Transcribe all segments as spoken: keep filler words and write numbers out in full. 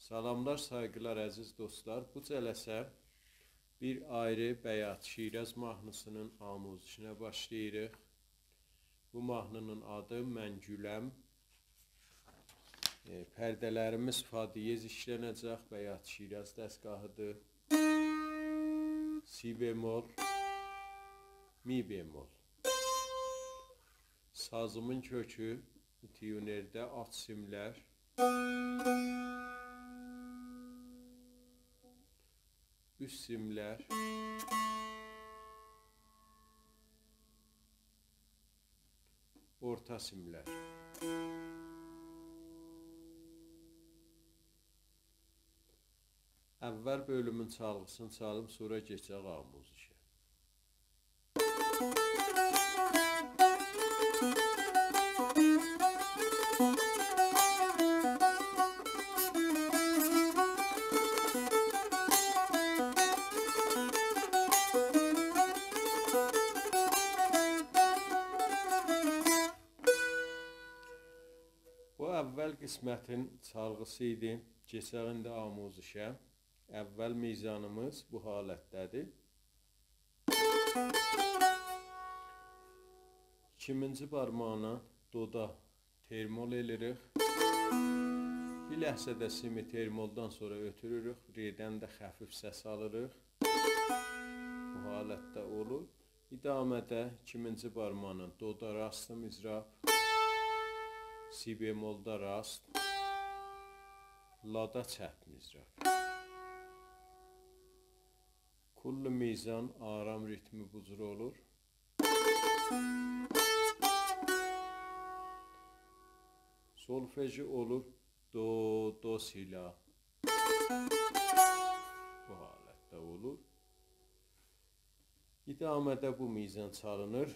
سلاملار، سایغیلار، عزیز دوستلار. بو جلسه بیر آیری بیات شیراز ماهنی‌سینین آموزشینه باشلاییریق. بو ماهنی‌نین آدی «من گولم». ائ، پرده‌لریمیز فا دیز ایشلنه‌جک، بیات شیراز دستگاهی‌دیر. سی بمل، می بمل. سازیمین کؤکو تیونرده آلت سیملر، اوست سیملر، اورتا سیملر. اول بؤلومون چالغی‌سینی چالیم، سونرا کئچک آموزشه. بو اول قسمتین چالغی‌سی ایدی. کئچک ایندی آموزشه. اول میزانیمیز بو حالتده‌دیر. ایکیمینجی بارماغینان دودا ترمول ائله‌ییریک. بیر لحظه‌ده سیمی ترمولدان سونرا اؤتوروروک. رئدن ده خفیف سس آلیریق. بو حالتده اولور. ادامه‌ده ایکیمینجی بارماغینان دودا راست مضراب، سی بملدا راست، لادا چپ مضراب. کل میزان آرام ریتمی بو جور اولور. سولفژی اولور دو، دو، سی، لا. بو حالتده اولور. ادامه‌ده بو میزان چالینیر.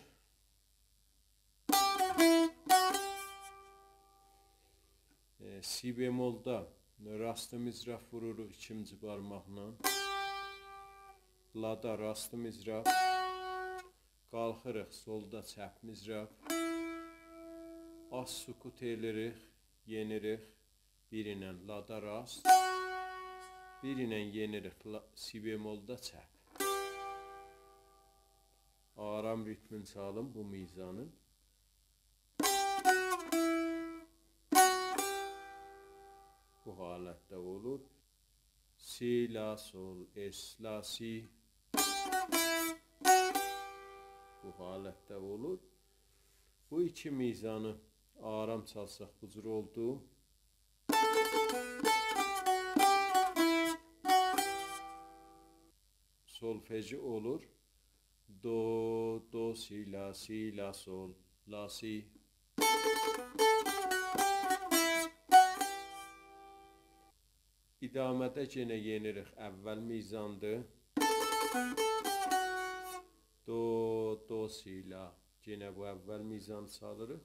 ائ، سی بملدا راست مضراب ووروروق ایکینجی بارماقلا. لادا راست مضراب. قالخیریق سولدا چپ مضراب. آز سکوت ائله‌ییریک، یئنیریک. بیر ایله لادا راست، بیر ایله یئنیریک لا-، سی بملدا چپ. آرام ریتمین چالیم بو میزانین. بو حالتده اولور. سی، لا، سول، اس، لا، سی. بو حالتده اولور. بو ایکی میزانی آرام چالساق بو جور اولدو. سولفژی اولور دو، دو، سی، لا، سی، لا، سول، لا، سی. ادامه‌ده یئنه یئنیریک، اول میزاندیر. دو، دو، سی، لا. یئنه بو اول میزانی چالیریق.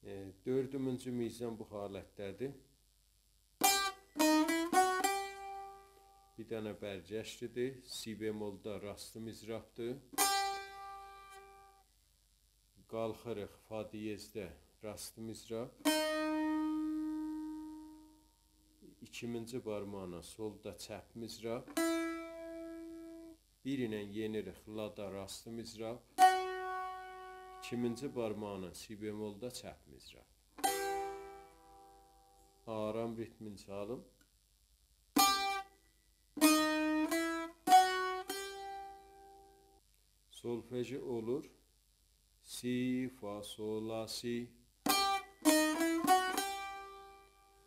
ائ، دؤردومونجو میزان بو حالتده‌دیر. بیر دنه برگشتی‌دیر. سی بملدا راست مضرابدیر. قالخیریق فا دیزده راست مضراب. ایکیمینجی بارماغینان سولدا چپ مضراب. بیر ایله یئنیریک لادا راست مضراب. ایکیمینجی بارماغینان سی بملدا چپ مضراب. آرام ریتمین چالیم. سولفژی اولور سی، فا، سول، لا، سی.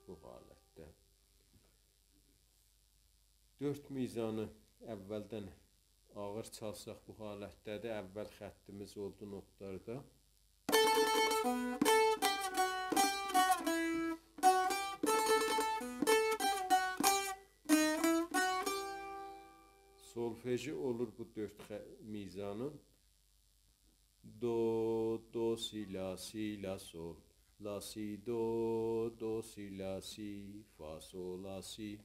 بو حالتده. دؤرد میزانی اولدن آغیر چالساق بو حالتده‌دیر. اول خطیمیز اولدو نوتلاردا. سولفژی اولور بو دؤرد خ-، میزانین. دو، دو، سی، لا، سی، لا، سول، لا، سی، دو، دو، سی، لا، سی، فا، سول، لا، سی.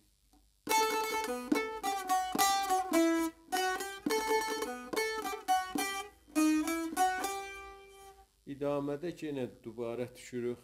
ادامه‌ده یئنه دوباره دوشوروک